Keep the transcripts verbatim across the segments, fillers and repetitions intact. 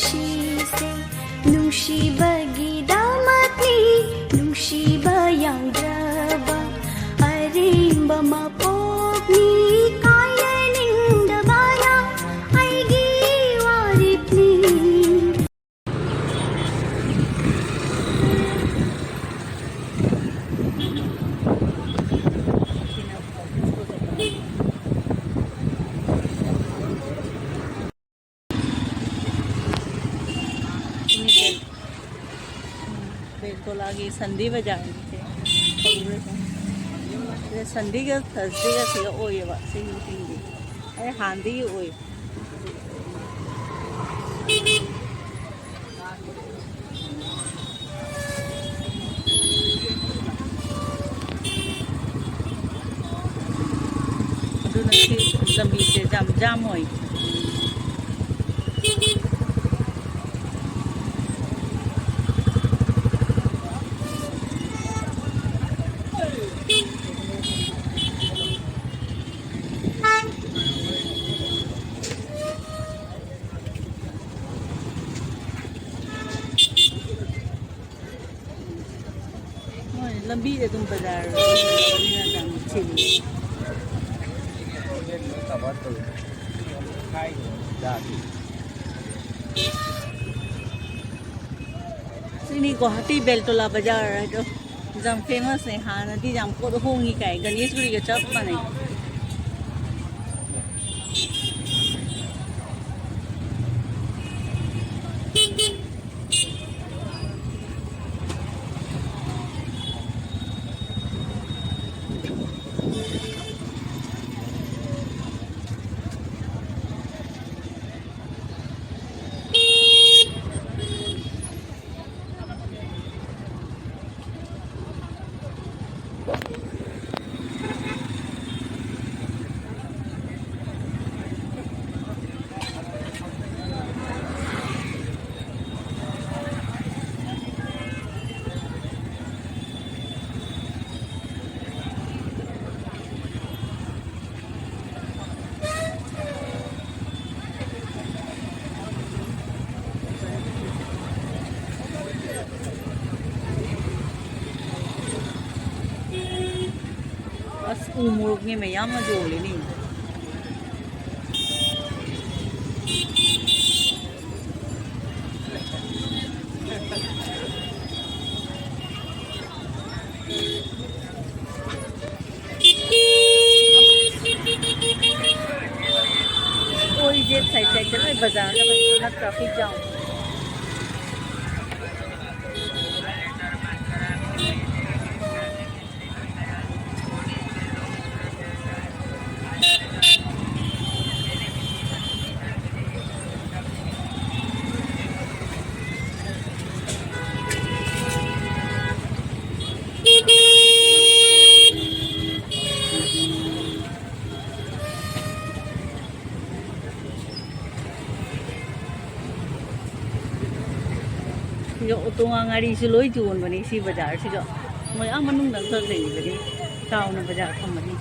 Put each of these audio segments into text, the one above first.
ꯁꯤꯁꯦ ꯅꯨꯡꯁꯤꯕꯒꯤꯗꯃꯛꯅꯤ, ꯅꯨꯡꯁꯤꯕ ꯌꯥꯎꯗ꯭ꯔꯕ ꯑꯔꯦꯝꯕ ꯃꯄꯣꯛꯅꯤ, ꯀꯥꯏꯅꯅꯤꯡꯗꯕꯅ ꯑꯩꯒꯤ ꯋꯥꯔꯦꯞꯅꯤ꯫ ꯕꯦꯜꯇꯣꯂꯥꯒꯤ ꯁꯟꯗꯦ ꯕꯖꯥꯔꯒꯤꯁꯦ ꯍꯧꯔꯦ꯫ ꯁꯤꯗ ꯁꯟꯗꯦꯒ ꯊꯔꯁꯗꯦꯒ ꯁꯤꯒ ꯑꯣꯏꯌꯦꯕ ꯁꯤ ꯅꯨꯃꯤꯠꯁꯤꯡꯗꯤ꯫ ꯑꯩ ꯍꯥꯟꯅꯗꯒꯤ ꯑꯣꯏ꯫ ꯑꯗꯨꯅ ꯁꯤ ꯂꯝꯕꯤꯁꯦ ꯌꯥꯝ ꯖꯥꯝ ꯑꯣꯏ꯫ ꯍꯣꯏ, ꯂꯝꯕꯤꯗ ꯑꯗꯨꯝ ꯕꯖꯥꯔ ꯌꯥꯝ ꯆꯤꯜꯂꯤ꯫ ꯁꯤꯅꯤ ꯒꯨꯋꯥꯍꯥꯇꯤ ꯕꯦꯜꯇꯣꯂꯥ ꯕꯖꯥꯔ ꯍꯥꯏꯗꯣ꯫ ꯌꯥꯝ ꯐꯦꯃꯁꯅꯦ꯫ ꯍꯥꯟꯅꯗꯤ ꯌꯥꯝ ꯄꯣꯠ ꯍꯣꯡꯉꯤ ꯀꯥꯏ, ꯒꯅꯦꯁꯒꯨꯔꯤꯒ ꯆꯞ ꯃꯥꯟꯅꯩ꯫ ꯎ ꯃꯣꯔꯣꯛꯅꯦ ꯃꯌꯥꯝ ꯑꯃ ꯌꯣꯜꯂꯤꯅꯦ꯫ ꯑꯣꯏꯁꯦ ꯁꯥꯏꯠ ꯁꯥꯏꯠꯇ ꯂꯣꯏ ꯕꯖꯥꯔꯗ ꯂꯣꯏꯅ traffic jam꯫ ꯁꯤꯒ ꯑꯣꯇꯣ ꯉꯥ ꯉꯥꯔꯤꯁꯨ ꯂꯣꯏ ꯌꯣꯟꯕꯅꯤ ꯁꯤ ꯕꯖꯥꯔꯁꯤꯒ꯫ ꯃꯣꯏ ꯑꯥ ꯃꯅꯨꯡꯗ ꯑꯃꯈꯛ ꯂꯩꯕꯅꯤ, ꯆꯥꯎꯅ ꯕꯖꯥꯔ ꯐꯝꯕꯅꯤ꯫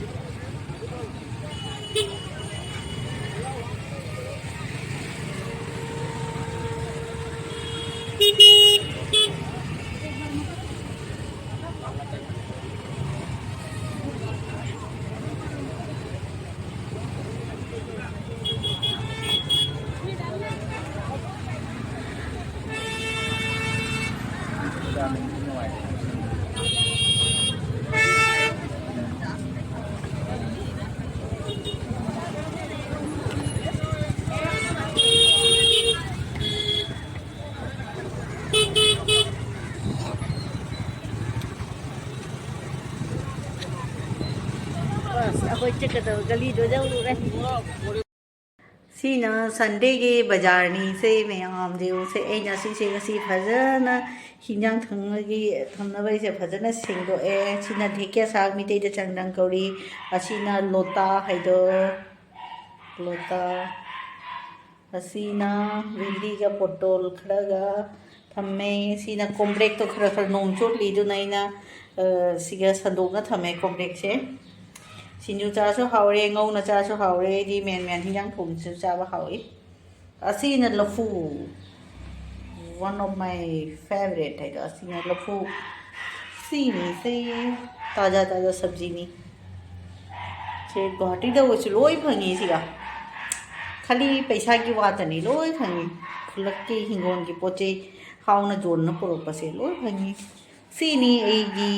ꯑꯁ, ꯑꯩꯈꯣꯏ ꯆꯠꯀꯗꯕ ꯒꯂꯤꯗꯣ ꯌꯧꯔꯨꯔꯦ꯫ ꯁꯤꯅ Sundayꯒꯤ ꯕꯖꯥꯔꯅꯤ꯫ ꯁꯦ ꯃꯌꯥꯝ ꯌꯦꯡꯉꯨꯁꯦ, ꯑꯩꯅ ꯁꯤꯁꯦ ꯉꯁꯤ ꯐꯖꯅ ꯍꯤꯟꯖꯥꯡ ꯊꯣꯡꯕꯒꯤ ꯊꯝꯅꯕꯒꯤꯁꯦ ꯐꯖꯅ ꯁꯦꯡꯗꯣꯛꯑꯦ꯫ ꯁꯤꯅ ꯙꯦꯀꯤꯌꯥ ꯁꯥꯛ, ꯃꯤꯇꯩꯗ ꯆꯪꯗꯪ ꯀꯧꯔꯤ꯫ ꯑꯁꯤꯅ ꯂꯣꯇꯥ ꯍꯥꯏꯗꯣ, ꯂꯣꯇꯥ꯫ ꯑꯁꯤꯅ ꯚꯦꯟꯗꯤꯒ ꯄꯣꯇꯣꯜ ꯈꯔꯒ ꯊꯝꯃꯦ꯫ ꯁꯤꯅ ꯀꯣꯝꯄ꯭ꯔꯦꯛꯇꯣ ꯈꯔ ꯈꯔ ꯅꯣꯡ ꯆꯣꯠꯂꯤ, ꯑꯗꯨꯅ ꯑꯩꯅ, ꯑ, ꯁꯤꯒ ꯁꯟꯗꯣꯛꯅ ꯊꯝꯃꯦ ꯀꯣꯝꯄ꯭ꯔꯦꯛꯁꯦ꯫ ꯁꯤꯡꯖꯨ ꯆꯥꯁꯨ ꯍꯥꯎꯔꯦ, ꯉꯧꯅ ꯆꯥꯁꯨ ꯍꯥꯎꯔꯦ, ꯑꯩꯗꯤ ꯃꯦꯟ ꯃꯦꯟ ꯍꯤꯟꯖꯥꯡ ꯊꯣꯡꯕꯁꯨ ꯆꯥꯕ ꯍꯥꯎꯏ꯫ ꯑꯁꯤꯅ ꯂꯐꯨ, one of my favorite ꯍꯥꯏꯗꯣ, ꯑꯁꯤꯅ ꯂꯐꯨ꯫ ꯁꯤꯅꯤ ꯁꯦ, ꯇꯥꯖꯥ ꯇꯥꯖꯥ ꯁꯕꯖꯤꯅꯤ꯫ ꯒꯨꯍꯥꯇꯤꯗ ꯑꯣꯏꯁꯨ ꯂꯣꯏ ꯐꯪꯉꯤ ꯁꯤꯒ꯫ ꯈꯥꯂꯤ ꯄꯩꯁꯥꯒꯤ ꯋꯥꯇꯅꯤ, ꯂꯣꯏ ꯐꯪꯉꯤ꯫ ꯈꯨꯜꯂꯛꯀꯤ ꯍꯤꯡꯒꯣꯜꯒꯤ ꯄꯣꯠ ꯆꯩ ꯍꯥꯎꯅ ꯖꯣꯟꯅ ꯄꯨꯔꯛꯄꯁꯦ ꯂꯣꯏ ꯐꯪꯉꯤ꯫ ꯁꯤꯅꯤ ꯑꯩꯒꯤ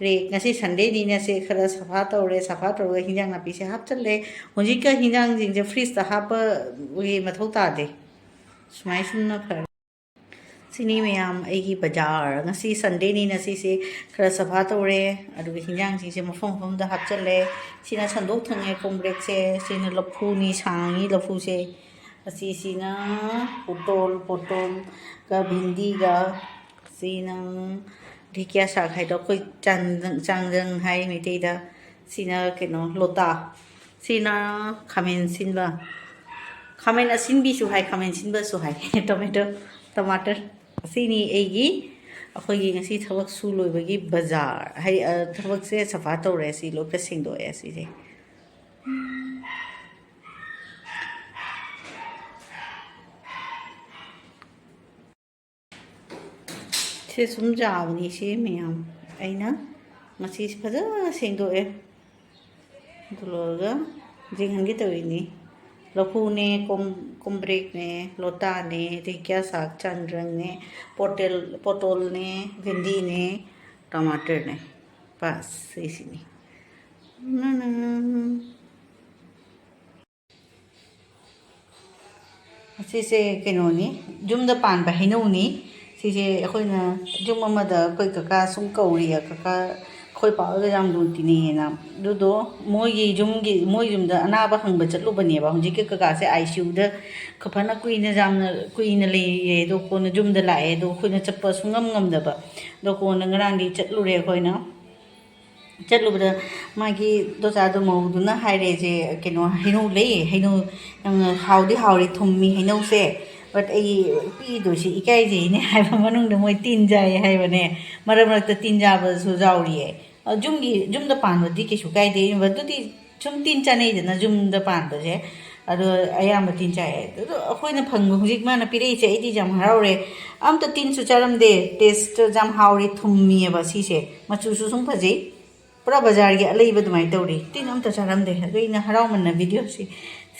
ꯔꯦꯛ꯫ ꯉꯁꯤ ꯁꯟꯗꯦꯅꯤꯅ ꯁꯦ ꯈꯔ ꯁꯐꯥ ꯇꯧꯔꯦ꯫ ꯁꯐꯥ ꯇꯧꯔꯒ ꯍꯤꯟꯖꯥꯡ ꯅꯥꯄꯤꯁꯦ ꯍꯥꯞꯆꯜꯂꯦ꯫ ꯍꯧꯖꯤꯛꯀ ꯍꯤꯟꯖꯥꯡꯁꯤꯡꯁꯦ ꯐ꯭ꯔꯤꯖꯇ ꯍꯥꯞꯄꯒꯤ ꯃꯊꯧ ꯇꯥꯗꯦ꯫ ꯁꯨꯃꯥꯏ ꯁꯨꯝꯅ ꯐꯔꯦ꯫ ꯁꯤꯅꯤ ꯃꯌꯥꯝ ꯑꯩꯒꯤ ꯕꯖꯥꯔ꯫ ꯉꯁꯤ ꯁꯟꯗꯦꯅꯤꯅ ꯁꯤꯁꯦ ꯈꯔ ꯁꯐꯥ ꯇꯧꯔꯦ꯫ ꯑꯗꯨꯒ ꯍꯤꯟꯖꯥꯡꯁꯤꯡꯁꯦ ꯃꯐꯝ ꯃꯐꯝꯗ ꯍꯥꯞꯆꯜꯂꯦ꯫ ꯁꯤꯅ ꯁꯟꯗꯣꯛ ꯊꯪꯉꯦ ꯀꯣꯝꯄ꯭ꯔꯦꯛꯁꯦ꯫ ꯁꯤꯅ ꯂꯐꯨꯅꯤ, ꯁꯥꯡꯉꯤ ꯂꯐꯨꯁꯦ꯫ ꯑꯁꯤꯁꯤꯅ ꯄꯣꯇꯣꯜ, ꯄꯣꯇꯣꯜꯒ ꯚꯤꯟꯗꯤꯒ꯫ ꯁꯤꯅ ꯙꯦꯀꯤꯌꯥ ꯁꯥꯛ ꯍꯥꯏꯗꯣ ꯑꯩꯈꯣꯏ ꯆꯥꯡꯖꯪ, ꯆꯥꯡꯖꯪ ꯍꯥꯏ ꯃꯩꯇꯩꯗ꯫ ꯁꯤꯅ ꯀꯩꯅꯣ, ꯂꯣꯇꯥ꯫ ꯁꯤꯅ ꯈꯥꯃꯦꯟ ꯑꯁꯤꯟꯕ꯫ ꯈꯥꯃꯦꯟ ꯑꯁꯤꯟꯕꯤꯁꯨ ꯍꯥꯏ, ꯈꯥꯃꯦꯟ ꯑꯁꯤꯟꯕꯁꯨ ꯍꯥꯏ꯫ ꯇꯣꯃꯦꯇꯣ, ꯇꯃꯥꯇꯔ꯫ ꯑꯁꯤꯅꯤ ꯑꯩꯒꯤ, ꯑꯩꯈꯣꯏꯒꯤ ꯉꯁꯤ ꯊꯕꯛ ꯁꯨ ꯂꯣꯏꯕꯒꯤ ꯕꯖꯥꯔ꯫ ꯍꯥꯏ-, ꯑ, ꯊꯕꯛꯁꯦ ꯁꯐꯥ ꯇꯧꯔꯦ꯫ ꯁꯤ ꯂꯣꯏ ꯈꯔ ꯁꯦꯡꯗꯣꯛꯑꯦ ꯁꯤꯁꯦ꯫ ꯁꯤ ꯁꯨꯝ ꯆꯥꯕꯅꯤ ꯁꯤ ꯃꯌꯥꯝ꯫ ꯑꯩꯅ ꯉꯁꯤ ꯐꯖꯅ ꯁꯦꯡꯗꯣꯛꯑꯦ꯫ ꯑꯗꯨ ꯂꯣꯏꯔꯒ ꯌꯦꯡꯍꯟꯒꯦ ꯇꯧꯔꯤꯅꯤ꯫ ꯂꯐꯨꯅꯦ, ꯀꯣꯝ-, ꯀꯣꯝꯄ꯭ꯔꯦꯛꯅꯦ, ꯂꯣꯇꯥꯅꯦ, ꯙꯦꯀꯤꯌꯥ ꯁꯥꯛ, ꯆꯥꯡꯖꯪꯅꯦ, ꯄꯣꯇꯦꯜ-, ꯄꯣꯇꯣꯜꯅꯦ, ꯚꯦꯟꯗꯤꯅꯦ, ꯇꯃꯥꯇꯔꯅꯦ꯫ ꯕꯁ, ꯁꯤꯁꯤꯅꯤ꯫ ꯑꯁꯤꯁꯦ ꯀꯩꯅꯣꯅꯤ, ꯌꯨꯝꯗ ꯄꯥꯟꯕ ꯍꯩꯅꯧꯅꯤ꯫ ꯁꯤꯁꯦ ꯑꯩꯈꯣꯏꯅ ꯌꯨꯝ ꯑꯃꯗ ꯑꯩꯈꯣꯏ ꯀꯀꯥ ꯁꯨꯝ ꯀꯧꯔꯤꯌꯦ, ꯀꯀꯥ ꯑꯩꯈꯣꯏ ꯄꯥ ꯍꯣꯏꯒ ꯌꯥꯝ ꯂꯨꯅ ꯇꯤꯟꯅꯩꯌꯦꯅ꯫ ꯑꯗꯨꯗꯣ ꯃꯣꯏꯒꯤ ꯌꯨꯝꯒꯤ, ꯃꯣꯏ ꯌꯨꯝꯗ ꯑꯅꯥꯕ ꯍꯪꯕ ꯆꯠꯂꯨꯕꯅꯦꯕ꯫ ꯍꯧꯖꯤꯛꯀꯤ ꯀꯀꯥꯁꯦ ꯑꯥꯏ ꯁꯤ ꯌꯨꯗ ꯈ-, ꯐꯅ ꯀꯨꯏꯅ ꯌꯥꯝꯅ ꯀꯨꯏꯅ ꯂꯩꯔꯦ꯫ ꯑꯗꯣ ꯀꯣꯟꯅ ꯌꯨꯝꯗ ꯂꯥꯛꯑꯦ꯫ ꯑꯗꯣ ꯑꯩꯈꯣꯏꯅ ꯆꯠꯄ ꯁꯨꯡꯉꯝ ꯉꯝꯗꯕ꯫ ꯑꯗꯣ ꯀꯣꯟꯅ ꯉꯔꯥꯡꯗꯤ ꯆꯠꯂꯨꯔꯦ ꯑꯩꯈꯣꯏꯅ꯫ ꯆꯠꯂꯨꯕꯗ ꯃꯥꯒꯤ ꯗꯣꯆꯥꯗꯣ, ꯃꯧꯗꯨꯅ ꯍꯥꯏꯔꯦ, "ꯁꯦ ꯀꯩꯅꯣ, ꯍꯩꯅꯧ ꯂꯩ, ꯍꯩꯅꯧ ꯌꯥꯝꯅ ꯍꯥꯎꯗꯤ ꯍꯥꯎꯔꯤ, ꯊꯨꯝꯃꯤ ꯍꯩꯅꯧꯁꯦ, but ꯑꯩ ꯄꯤꯗꯣꯏꯁꯦ ꯏꯀꯥꯏꯖꯩꯅꯦ" ꯍꯥꯏꯕ꯫ ꯃꯅꯨꯡꯗ ꯃꯣꯏ ꯇꯤꯟ ꯆꯥꯏ ꯍꯥꯏꯕꯅꯦ꯫ ꯃꯔꯛ ꯃꯔꯛꯇ ꯇꯤꯟ ꯆꯥꯕꯁꯨ ꯌꯥꯎꯔꯤꯌꯦ꯫ ꯑ, ꯌꯨꯝꯒꯤ, ꯌꯨꯝꯗ ꯄꯥꯟꯕꯗꯤ ꯀꯩꯁꯨ ꯀꯥꯏꯗꯦ, ꯑꯗꯨꯗꯤ ꯁꯨꯝ ꯇꯤꯟ ꯆꯥꯅꯩꯗꯅ ꯌꯨꯝꯗ ꯄꯥꯟꯕꯁꯦ꯫ ꯑꯗꯣ ꯑꯌꯥꯝꯕ ꯇꯤꯟ ꯆꯥꯏ꯫ ꯑꯗꯣ ꯑꯩꯈꯣꯏꯅ ꯐꯪꯕ, ꯍꯧꯖꯤꯛ ꯃꯥꯅ ꯄꯤꯔꯛꯏꯁꯦ, ꯑꯩꯗꯤ ꯌꯥꯝ ꯍꯔꯥꯎꯔꯦ꯫ ꯑꯝꯇ ꯇꯤꯟꯁꯨ ꯆꯥꯔꯝꯗꯦ, taste ꯌꯥꯝ ꯍꯥꯎꯔꯦ, ꯊꯨꯝꯃꯤꯑꯕ ꯁꯤꯁꯦ, ꯃꯆꯨꯁꯨ ꯁꯨꯝ ꯐꯖꯩ꯫ ꯄꯨꯔꯥ ꯕꯖꯥꯔꯒꯤ ꯑꯂꯩꯕ ꯑꯗꯨꯃꯥꯏꯅ ꯇꯧꯔꯤ꯫ ꯇꯤꯟ ꯑꯝꯇ ꯆꯥꯔꯝꯗꯦ꯫ ꯑꯗꯣ ꯑꯩꯅ ꯍꯔꯥꯎꯃꯟꯅ ꯚꯤꯗꯤꯑꯣꯁꯤ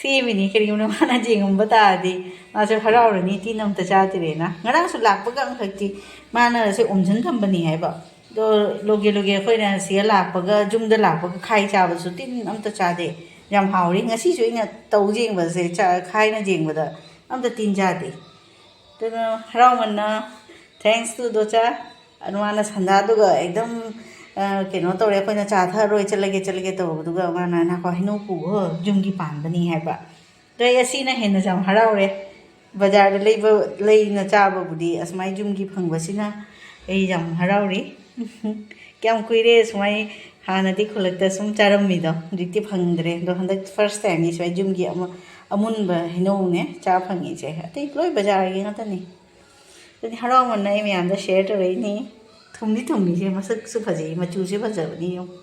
ꯁꯦꯝꯃꯤꯅꯤ꯫ ꯀꯔꯤꯒꯨꯝꯕ ꯃꯥꯅ ꯌꯦꯡꯉꯝꯕ ꯇꯥꯔꯗꯤ ꯃꯥꯁꯨ ꯍꯔꯥꯎꯔꯅꯤ, ꯇꯤꯟ ꯑꯝꯇ ꯆꯥꯗ꯭ꯔꯦꯅ꯫ ꯉꯔꯥꯡꯁꯨ ꯂꯥꯛꯄꯒ ꯑꯃꯈꯛꯇꯤ ꯃꯥꯅ ꯁꯦ ꯎꯝꯁꯤꯟ ꯊꯝꯕꯅꯤ ꯍꯥꯏꯕ꯫ ꯑꯗꯣ ꯂꯣꯒꯦ ꯂꯣꯒꯦ ꯑꯩꯈꯣꯏꯅ ꯁꯤꯗ ꯂꯥꯛꯄꯒ, ꯌꯨꯝꯗ ꯂꯥꯛꯄꯒ ꯈꯥꯏ ꯆꯥꯕꯁꯨ ꯇꯤꯟ ꯑꯝꯇ ꯆꯥꯗꯦ꯫ ꯌꯥꯝ ꯍꯥꯎꯔꯤ꯫ ꯉꯁꯤꯁꯨ ꯑꯩꯅ ꯇꯧ ꯌꯦꯡꯕꯁꯦ, ꯆꯥ-, ꯈꯥꯏꯅ ꯌꯦꯡꯕꯗ ꯑꯝꯇ ꯇꯤꯟ ꯆꯥꯗꯦ꯫ ꯑꯗꯨꯅ ꯍꯔꯥꯎꯃꯟꯅ thanks to ꯗꯣꯆꯥ꯫ ꯑꯗꯨ ꯃꯥꯅ ꯁꯟꯗꯥꯗꯨꯒ ꯑꯦꯛꯗꯝ, ꯑ, ꯀꯩꯅꯣ ꯇꯧꯔꯦ, ꯑꯩꯈꯣꯏꯅ ꯆꯥ ꯊꯛꯑꯔꯣꯏ, ꯆꯠꯂꯒꯦ, ꯆꯠꯂꯒꯦ ꯇꯧꯕꯗꯨꯒ ꯃꯥꯅ, "ꯅꯥꯈꯣ, ꯍꯩꯅꯧ ꯄꯨꯈꯣ, ꯌꯨꯝꯒꯤ ꯄꯥꯟꯕꯅꯤ" ꯍꯥꯏꯕ꯫ ꯑꯗꯣ ꯑꯩ ꯑꯁꯤꯅ ꯍꯦꯟꯅ ꯌꯥꯝ ꯍꯔꯥꯎꯔꯦ꯫ ꯕꯖꯥꯔꯗ ꯂꯩꯕ, ꯂꯩꯅ ꯆꯥꯕꯕꯨꯗꯤ ꯑꯁꯨꯃꯥꯏ ꯌꯨꯝꯒꯤ ꯐꯪꯕꯁꯤꯅ ꯑꯩ ꯌꯥꯝ ꯍꯔꯥꯎꯔꯤ꯫ ꯀꯌꯥꯝ ꯀꯨꯏꯔꯦ ꯁꯨꯃꯥꯏ ꯍꯥꯟꯅꯗꯤ ꯈꯨꯜꯂꯛꯇ ꯁꯨꯝ ꯆꯥꯔꯝꯃꯤꯗꯣ, ꯍꯧꯖꯤꯛꯇꯤ ꯐꯪꯗ꯭ꯔꯦ꯫ ꯑꯗꯣ ꯍꯟꯗꯛ first timeꯅꯤ ꯁꯨꯃꯥꯏ ꯌꯨꯝꯒꯤ ꯑꯃ, ꯑꯃꯨꯟꯕ ꯍꯩꯅꯧꯅꯦ ꯆꯥ ꯐꯪꯉꯤꯁꯦ꯫ ꯑꯇꯩ ꯂꯣꯏ ꯕꯖꯥꯔꯒꯤ ꯉꯥꯛꯇꯅꯤ꯫ ꯑꯗꯨꯗꯤ ꯍꯔꯥꯎꯃꯟꯅ ꯑꯩ ꯃꯌꯥꯝꯗ share ꯇꯧꯔꯛꯏꯅꯤ꯫ ꯊꯨꯝꯗꯤ ꯊꯨꯝꯃꯤꯁꯦ, ꯃꯁꯛꯁꯨ ꯐꯖꯩ, ꯃꯆꯨꯁꯦ ꯐꯖꯕꯅꯤ ꯌꯦꯡꯉꯨ꯫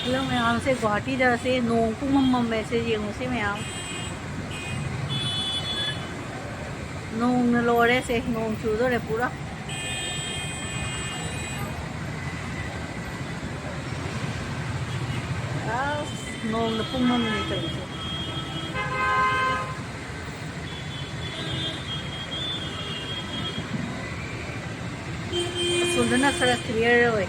ꯍꯜꯂꯣ ꯃꯌꯥꯝꯁꯦ, ꯒꯨꯍꯥꯇꯤꯗ ꯁꯦ ꯅꯣꯡ ꯄꯨꯡꯃꯝ ꯃꯝꯃꯦ ꯁꯦ, ꯌꯦꯡꯉꯨꯁꯦ ꯃꯌꯥꯝ꯫ ꯅꯣꯡꯅ ꯂꯣꯏꯔꯦ ꯁꯦ, ꯅꯣꯡ ꯆꯨꯗꯣꯔꯦ ꯄꯨꯔꯥ꯫ ꯑꯁ, ꯅꯣꯡꯅ ꯄꯨꯡꯃꯝꯅꯦ ꯇꯧꯔꯤꯁꯦ꯫ ꯑꯁꯣꯝꯗꯅ ꯈꯔ clear ꯑꯣꯏ꯫